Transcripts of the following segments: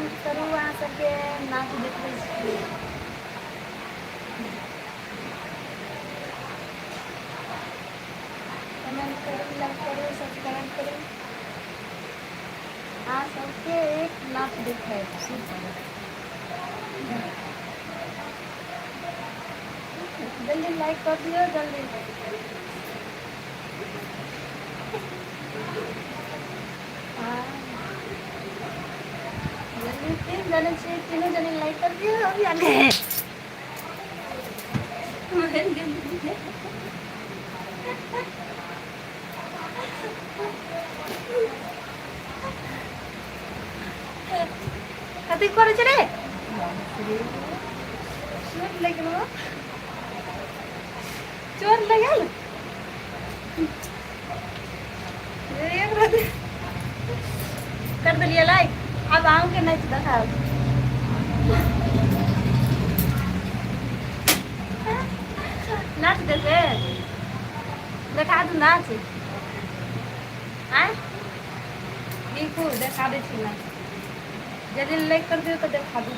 Comment करू अहाँ सबके नाच देखबै छी। कमेंट करू, लाइक करू, सब्सक्राइब करू। अहाँ सबके एक नाच देखायब सुपर। जल्दी लाइक कर दियौ जल्दी। हाँ, जल्दी तीन जने छियै, तीनों जने लाइक कर दियौ अभी आगे। कथी करै छै रे? चोट लागि गेल, चोट लागि गेल। कर देलियै लाइक, आब अहूँके नाच देखायब। नाच देखे देखा दू नाच। आँय लिखू, देखा दै छी नाच। जल्दी लाइक कर दियौ तऽ देखा दू।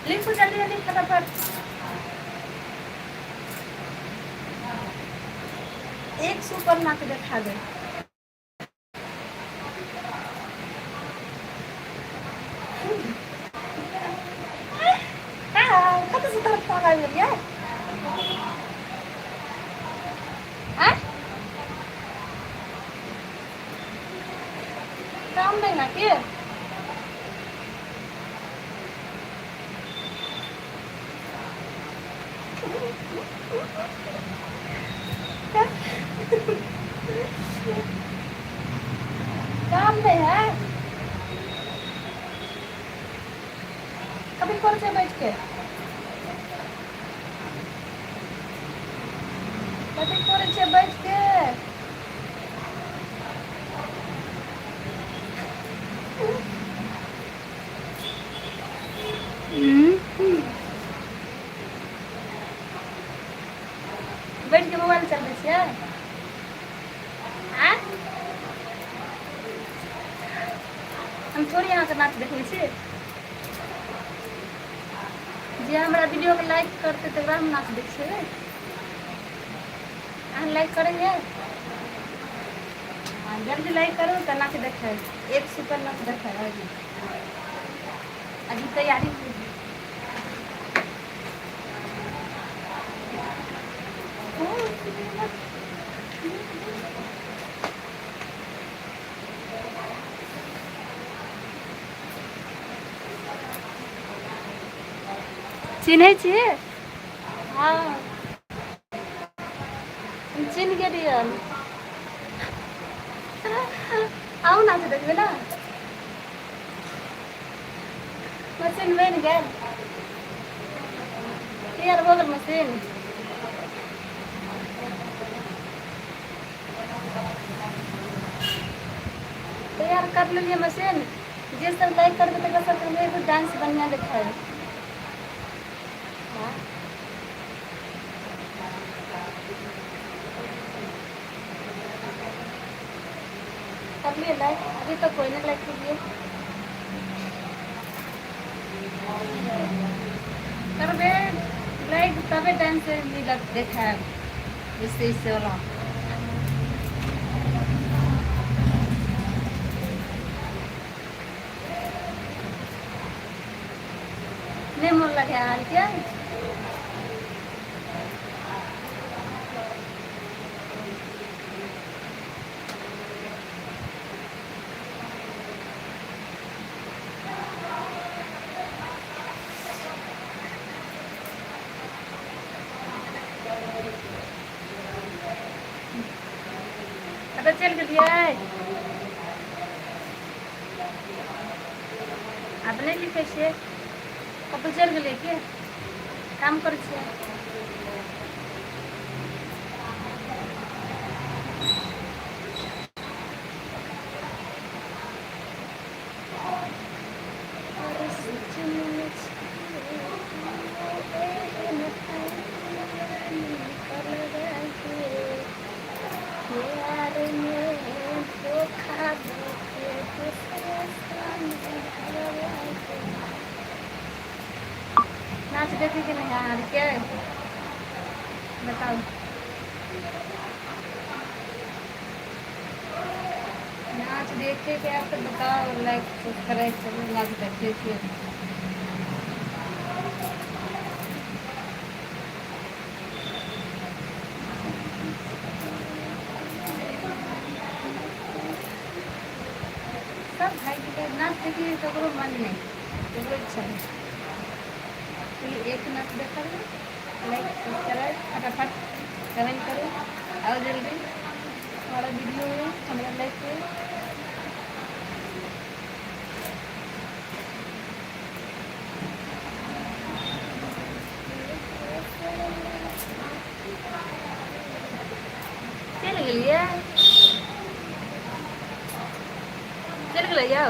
लिखू जल्दी जल्दी फटाफट। एक सुपर नाच देखा दे। कतऽसँ तोहर फोन आबि गेल यै? आँय काम नहि ना के काम नहीं है? कभी करै छै बैठ के? कथी करै छै बैठ के? बैठ के मोबाइल चलबै छियै? आँय हम थोड़ी अहाँके नाच देखबै छी। जे हमरा वीडियोके लाइक करतै तकरा हम नाच देखबै। अहाँ लाइक करेंगे? हाँ, जल्दी लाइक करू तऽ नाच देखै, एक सुपर नाच देखै। अभी अभी तैयारी चिन्है छियै? हँ, हम चिन्ह गेलियनि। आउ, नाच देखबै ने। मशीन बनि गेल, तैयार भऽ गेल मशीन। तैयार कर लेलियै मशीन। जे सब लाइक करबै तकरा सबके एगो डांस बढ़िआँ देखायब। हाँ, कर लिए लाइक? अभी तक कोई नहीं लाइक कीजिए। करबे लाइक तबे डांस मिलत देखायब। ऐसे ऐसे वाला नहि मोन लगे अहाँके? कतऽ चलि गेलियै? आब नहि लिखै छियै? कतहु चलि गेलियै की? काम करै छियै? मारके बताउ। नाच देखे के आयब तऽ बताउ, लाइक सब्सक्राइब करू, नाच देखे के। सब भागि गेलै नाच देखियै, ककरो मन नहि, ककरो इच्छा नहि। एक नाच देखल, लाइक सब्सक्राइब, फटाफट कमेंट करू, आओ जल्दी हमारा वीडियो में हमारा लाइक करू। चलि गेलियै, चलि गेलै यौ।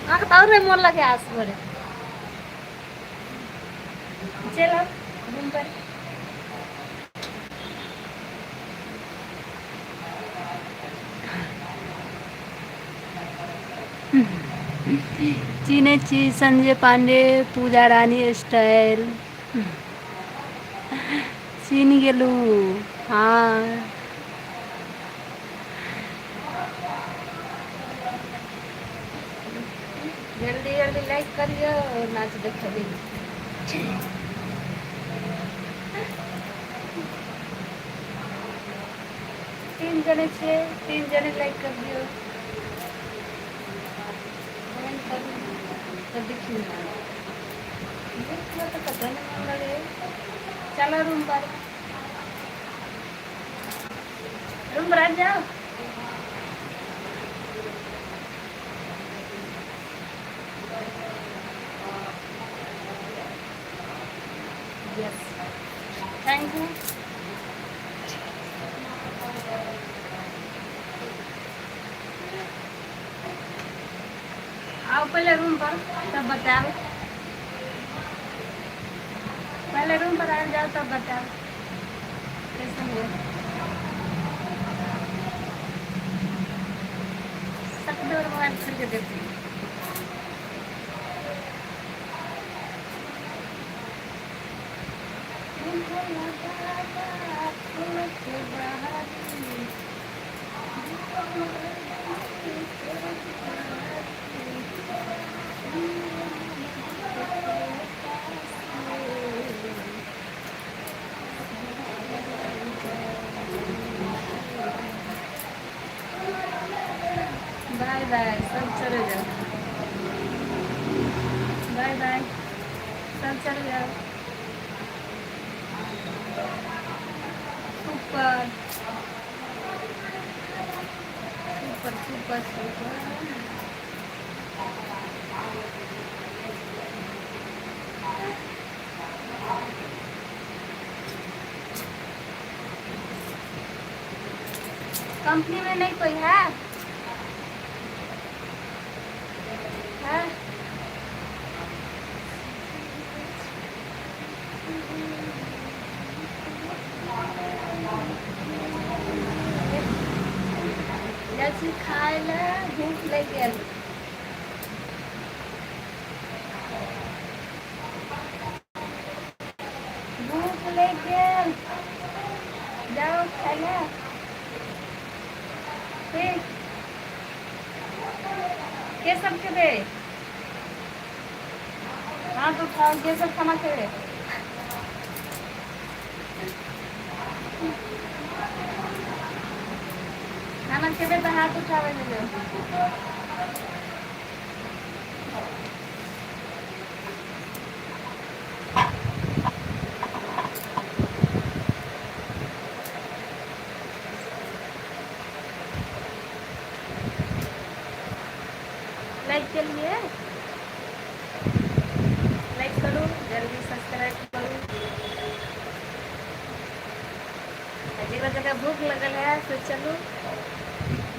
अहाँके तऽ आओर नहि मोन लगे आस भरे। चलि आउ रूम पर। चिन्है छी संजय पांडे, पूजा रानी स्टाइल चिन्ह गेलहुँ। हँ, जल्दी जल्दी लाइक करियौ, नाच देखबै। तीन जने छियै, तीन जने लाइक कर दियौ, कमेंट करू तऽ देखियौ ना। देखियौ तऽ कतऽ नहि मन लगै। चलो रूम पर, रूम पर आबि जाओ। Yes, thank you. आओ पहले रूम पर तब बताओ। पहले रूम पर आ जाओ तब बताओ कैसन है। सब मोबाइल खोल के देखी। बाय बाय, सब चले जाओ। बाय बाय, सब चले जाओ। Super super super super. Company में नहीं कोई है, है? जाइ छी खाय लए, भूख लागि गेल। भूख लागि गेल, जाउ खाय लए। ठीक, के सब खेबै? हाथ उठाओ, के सब खाना खेबै? खाना खेबै तऽ हाथ उठाबै ले। लाइक केलिए? लाइक करू, जल्दी सब्सक्राइब करू। आ जकरा जकरा भूख लगल है से चलू,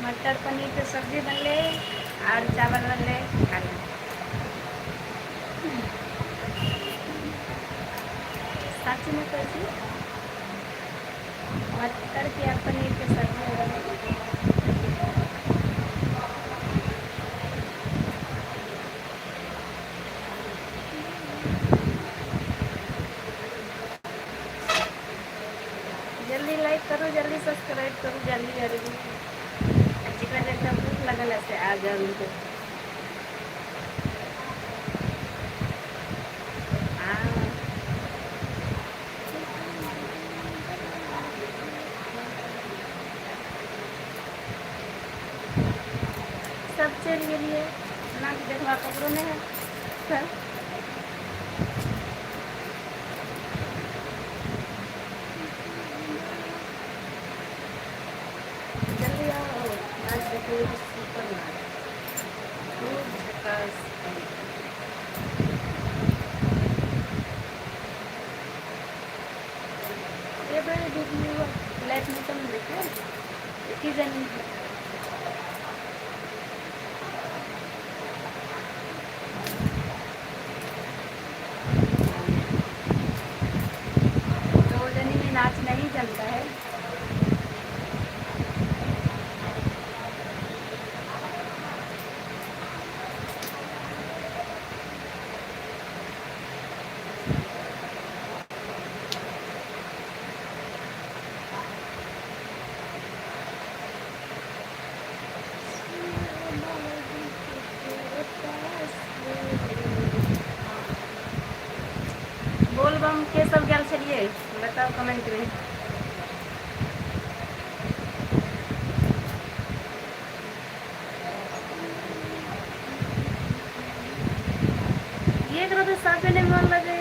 मटर पनीर के सब्जी बनलै आर चावल बनलै, खा लू। सचमे कहै छी, मटर के आ पनीर के सब्जी बनलै। जल्दी लाइक करू, जल्दी सब्सक्राइब करू, जल्दी जल्दी। आ जकरा जकरा भूख लगल है से आ जाउ। हाँ, सब चलि गेलियै, नाच देखबा ककरो नहि है सब। जल्दी आओ, नाच देखिए, सुपर नाच, खूब झकास। ये बड़े वीडियो लाइट में कम देखे की जानी। दो जनी में नाच नहीं जमता है। बोलबम के सब गेल छलियै, बताउ कमेंट में। ये करो तो साफे नहीं मन लगे।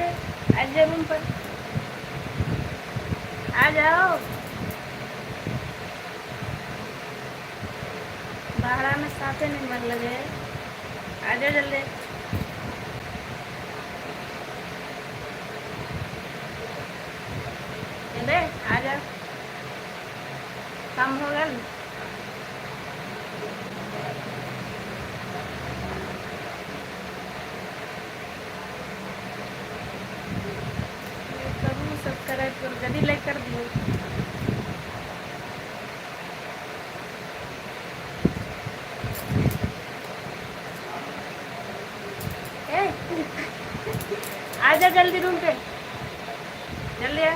आ जाओ रूम पर, आ जाओ। बाहरा में साफे नहीं मन लगे। आ जाओ जल्दी। चले आ जाओ, काम हो गल। करू, सब्सक्राइब करू, जल्दी लाइक कर दियो। ए, आ जा जल्दी रूम पे, जल्दी आ।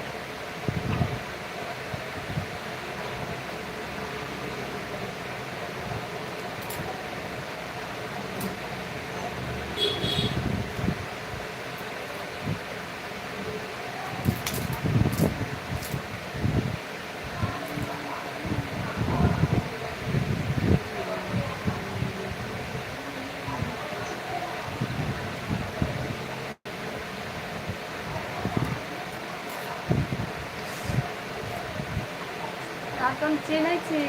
अहाँके हम चिन्है छी।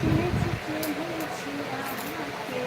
चिन्है छी, चिन्है छी अहाँके।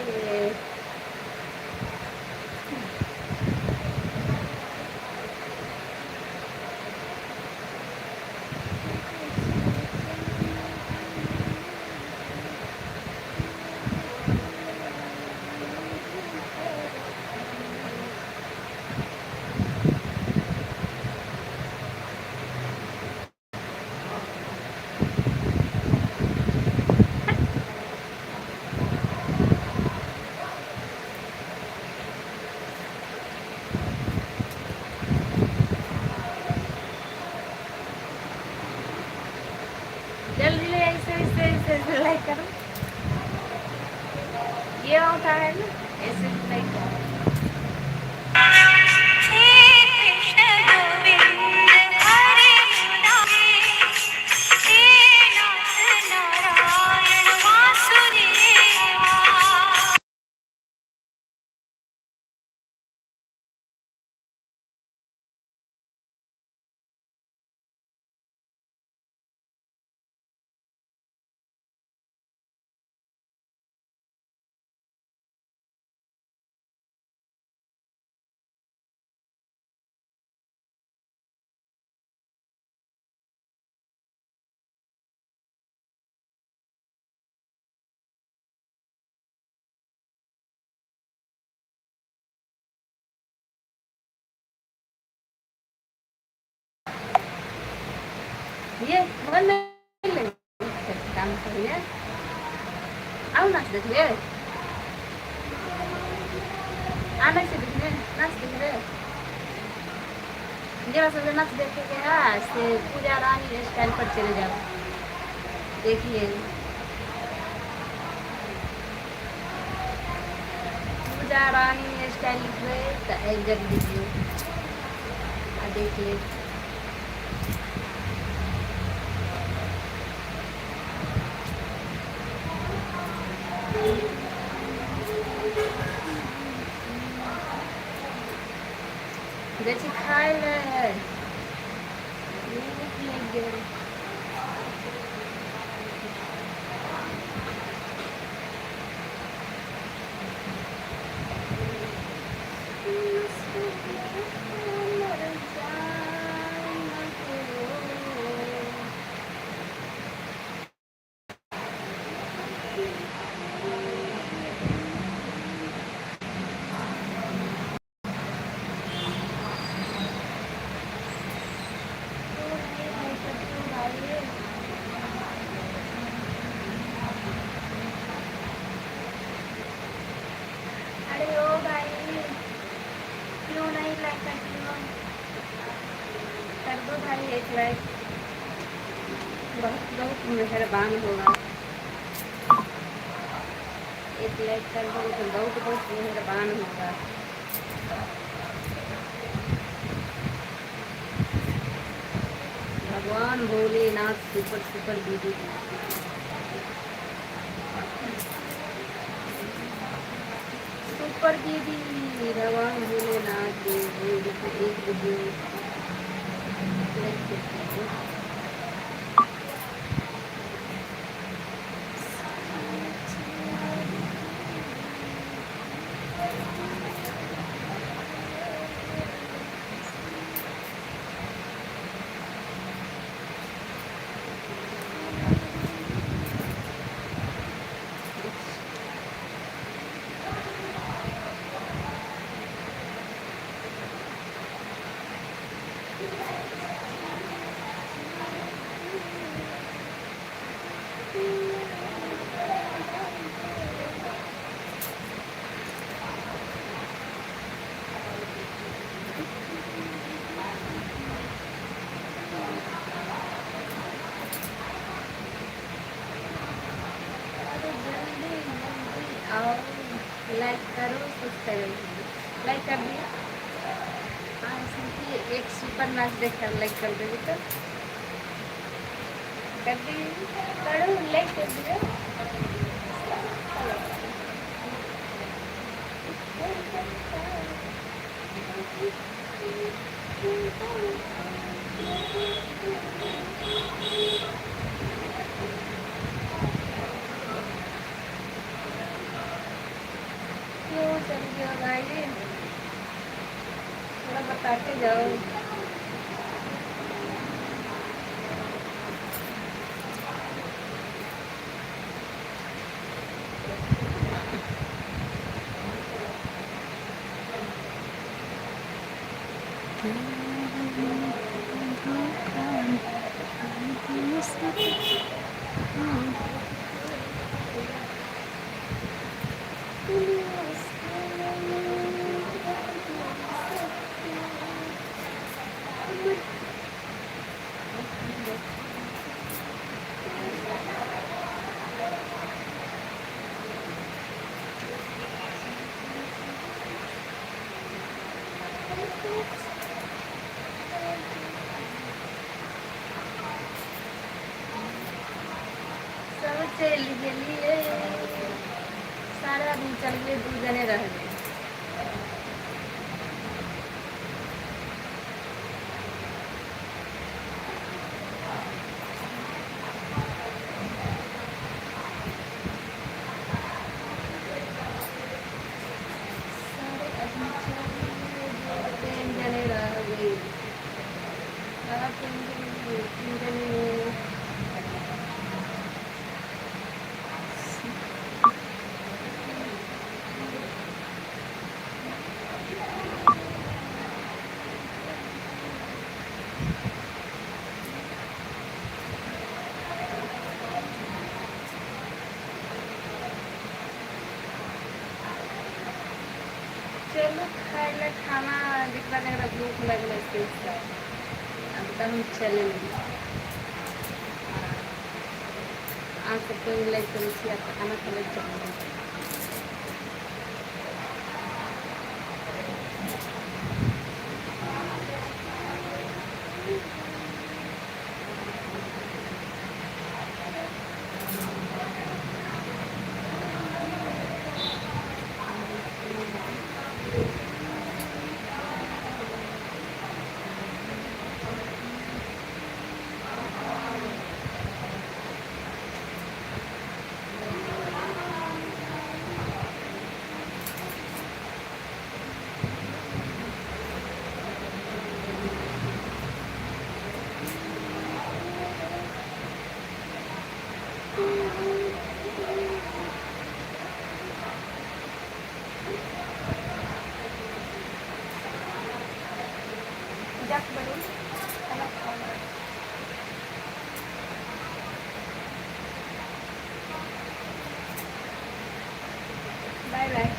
ये मोबाइल नहि ले काम करिए। आउ नाच देखबे, आनै छै देखबे, नाच देखबे। जरा सब नाच देखे के है से पूजा रानी स्टाइल पर चले जाओ, देखिए पूजा रानी स्टाइल लिखबै तऽ आबि जायत वीडियो आ देख लेब। जाइ छी खाय लए, भूख लागि गेल। अरे ओ भाई, क्यों नहीं लाइक करती हो? कर दो भाई एक लाइक, बहुत बहुत मेहरबान होगा। एक लाइक कर दो तो बहुत बहुत मेहरबान होगा। भगवान भोलेनाथ सुपर सुपर दीदी, सुपर दीदी, भगवान भोलेनाथ दीदी। एक वीडियो लाइक कर दीजिए। अरे जल्दी जल्दी आओ, लाइक करो, सब्सक्राइब करो, लाइक कर दिया। हाँ, कि एक सुपर नाच देख कर लाइक कर देगी तो कर दी, करो, लाइक कर दिया। क्यों चल गया भाई? थोड़ा बता के जाओ। सब चलि गेलियै, सारा आदमी चल गेलै, दू जने रह गेलै। सारे आदमी चल गेलै, तीन जने रह गेल। तीन जने, तीन जने। खाय लए खाना, जकरा जकरा भूख लगलै से सब। आब तऽ हम चलली। अहाँ सबके भी लाइक करै छी। आब खाना खाय लए चलली। बाय बाय।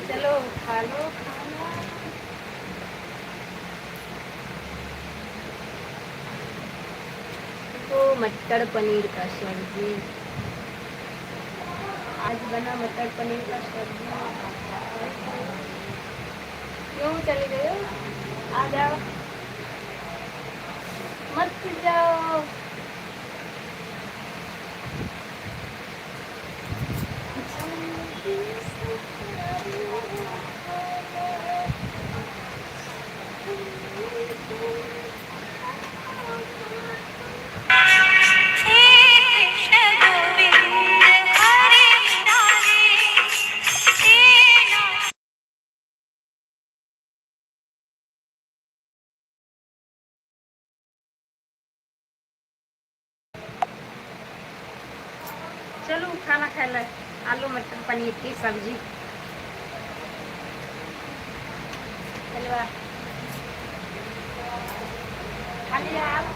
चलो, खा लो खाना। तो मटर पनीर का सब्जी आज बना, मटर पनीर का सब्जी। क्यों चले गए? आ जाओ, मत जाओ। चलू खाना खाय ले, आलू मटर पनीर की सब्जी। चलवा, खा लिया आप?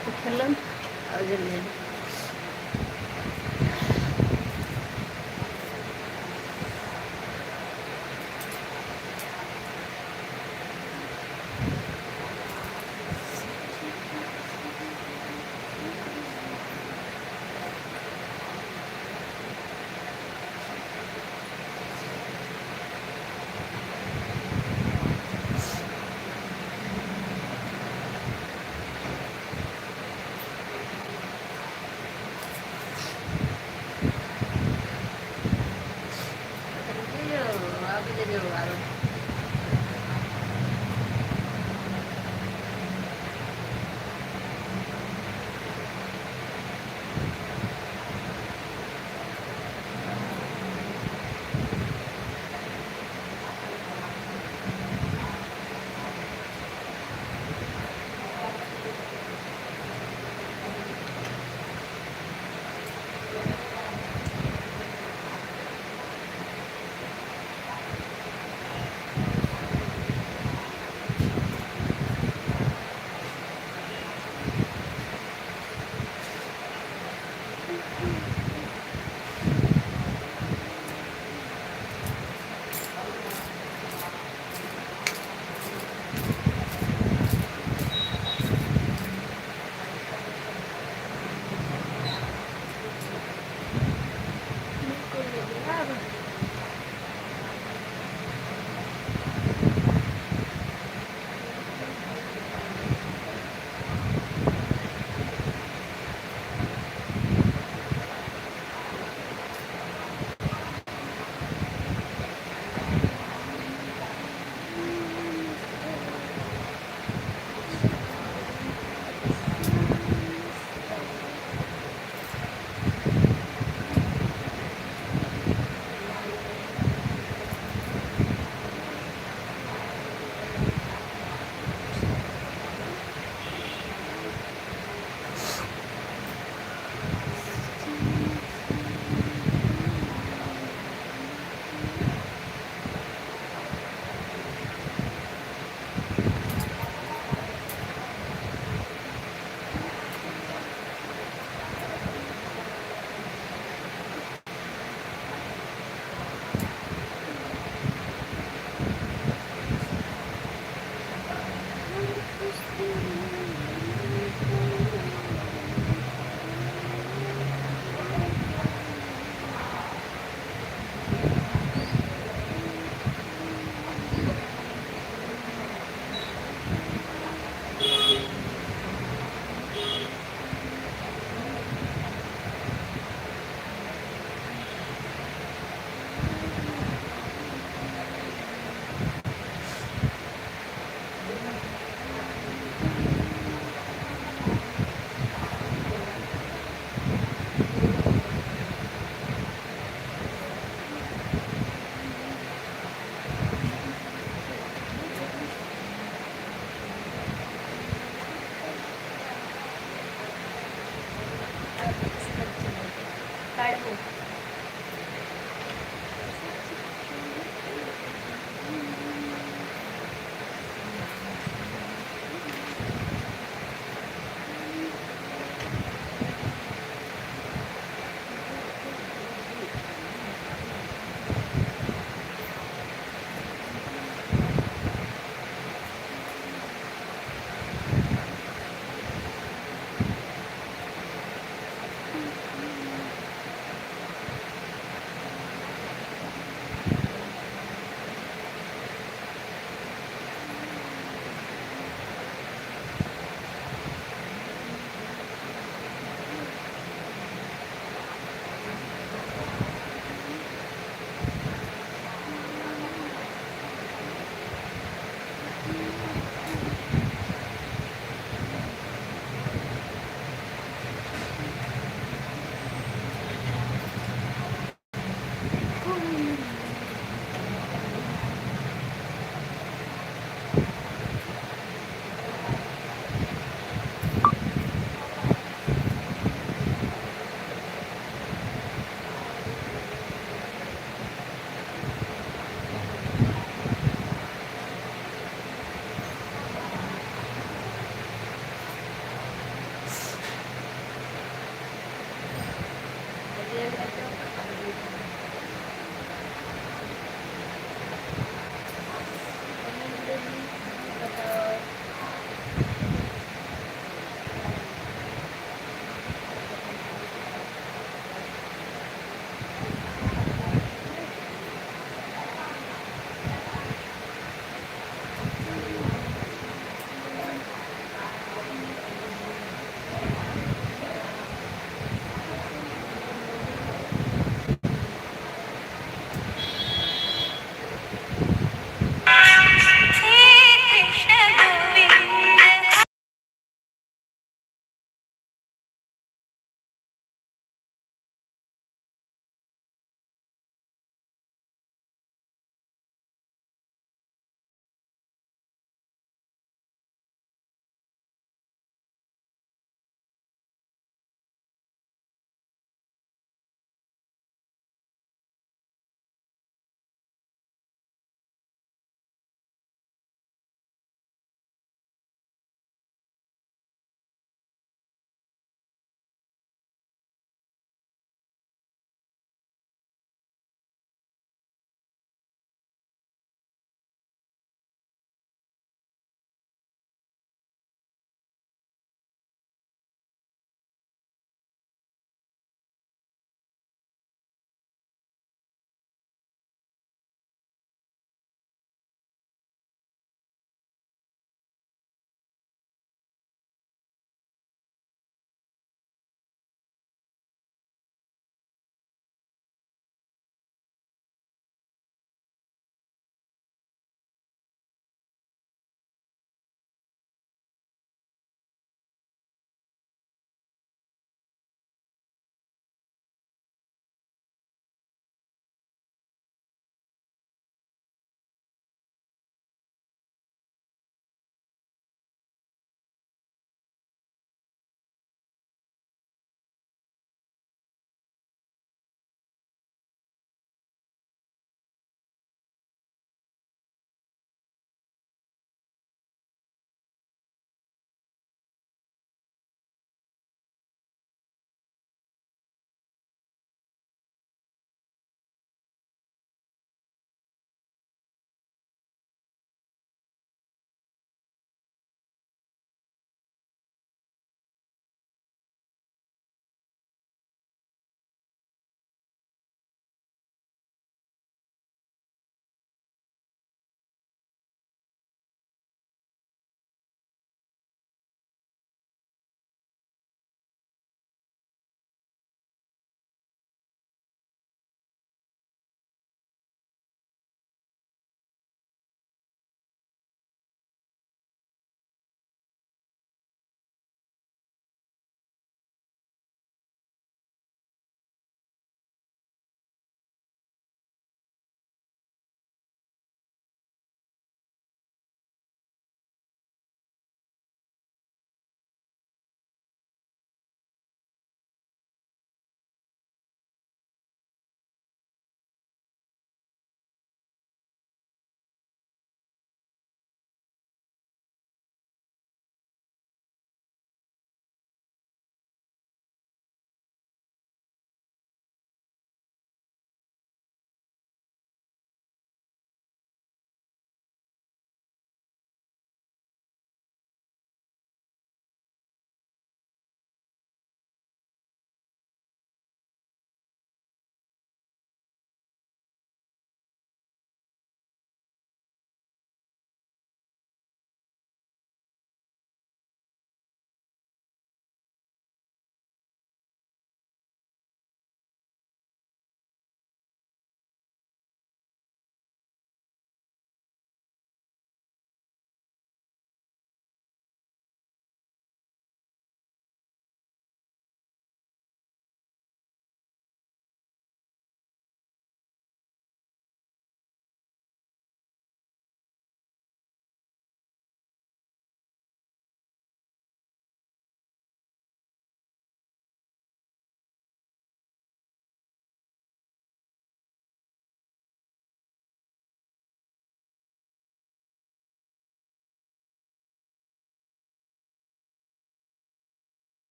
तऽ खेलहुँ आओर जल्दी जल्दी।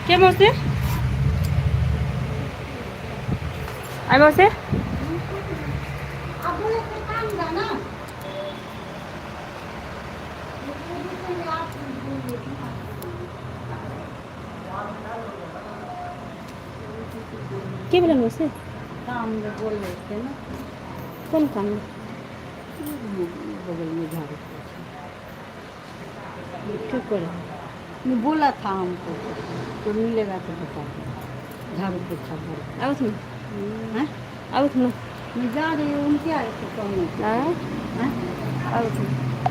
के मौसी? आइ मौसी, के भेलै मौसी? काम में बोल रहे थे ना। कोन काम? बगल में झाड़ू पोछा। ठीक करे। नहीं बोला था हमको, तो मिलेगा तो बता दो, झाड़ू पोछा भर। आउथ न। हैं? आउथ न। मैं जा रही हूँ उनके आए तो कम। आँय? हैं? आउथ न।